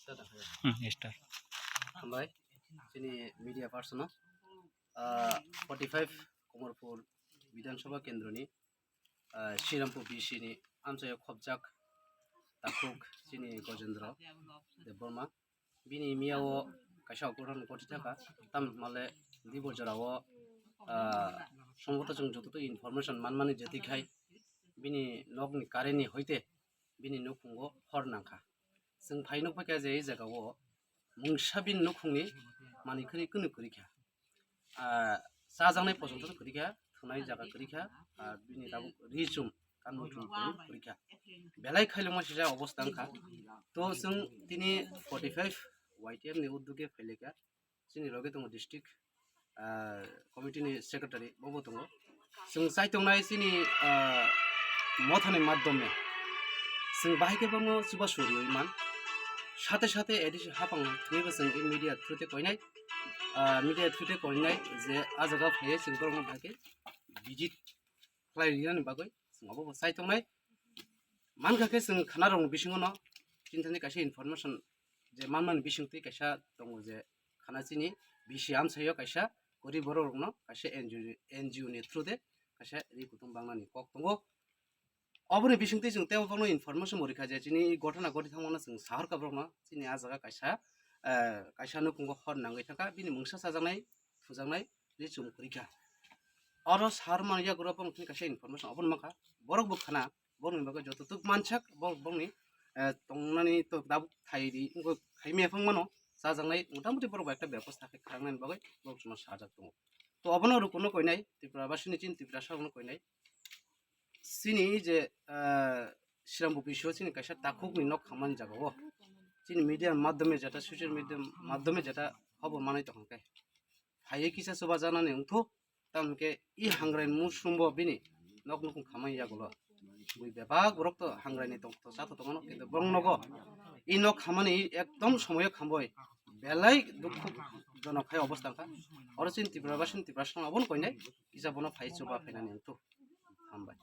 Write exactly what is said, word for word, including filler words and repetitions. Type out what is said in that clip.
Hmm, start. Hambai, chini media person no, ah, forty five Komorpur Bidhan Sabha Kendroni, ah, Srirampur B C ni amchaio khobjak takhuk chini Gojendra Debbarma. Bini miyao kaisa okoron koti thaka, tam male di bojorao, ah, somboto chwng joto information manmani jeti khai bini nokni current ni hoite bini nukhungo hor nangkha. Chwng phai nukphaikha je ei jagao mungsa bini nukhungni manwi khwnwi kunu kwrwikha. Ah, chajaknai pojonto kwrwikha, thunai jaga kwrwikha, ah, bini tabuk ri chum, kanmung chum kwrwikha. Belai khailokma sijak obostha wngkha. To chwng tini forty five Y T F ni uddoge phailaikha. Chini loge tongo district, ah, committee ni secretary, bobo tongo. Chwng chai tongnai chini, ah, mothani madhyome chwng bahai khe bono chubachu rwui man. Sate sate A D C hapang thwibo chwng media through te koinai, ah, media through te koinai je ah jaga phaiwi chwng borokno bahai khe visit khlai rwnani bagwi chwng obo bo chai tongnai. Mankha khe chwng khana rokni bisingo no chini thani kaisa information je manmani bisingtwi kaisa tongo je khana chini B C amchaio kaisa gorib borok rokno kaisa N G O, N G O ni through de kaisa ri kutung bangnani kok tongo. Oboni bisingtwi chwng tei bono information bo rikha je chini gotona goti thangmano chwng sahorkha borokno chini ah jaga kaisa, eh, kaisa nukhungo hor nangwi thangkha bini mungsa chajaknai thujaknai ri chum kwrwikha. Oro sar mani yagra borok thani kaisa information obono mankha borok bo khana. Borokni bagwi joto tuk mansak, borok, borokni, eh, tongnani to tabuk thai di, wngkha khai mia phang mano, chajaknai, motamuti borok bai ekta bebostha khe khanani bagwi borok chwngno sajak tongo. To obono rukuno koinai, Tripura basini chini Tripura sarokno koinai. Chini je, eh, Srirampur B C o chini kaisa takhukni nok khamani jagao, chini media madhyome jeta, social media madhyome jeta hobo manwi tongkha khe. Phaiwi kisa chubajaknani wngthuk, tamo khe i hangrai musumbo bini nok nukhung khamani yagulo. Bui bebak borok to hangrai ni tong to cha to tongmano, kintu borok nogo i nok khamani ekdom somoyo khamboi belai dukhu jonok khai obostha wngkha. Oro chini Tripura basini Tripura song abono koinai kisa bono phai chuba phainani wngthuk. Hambai.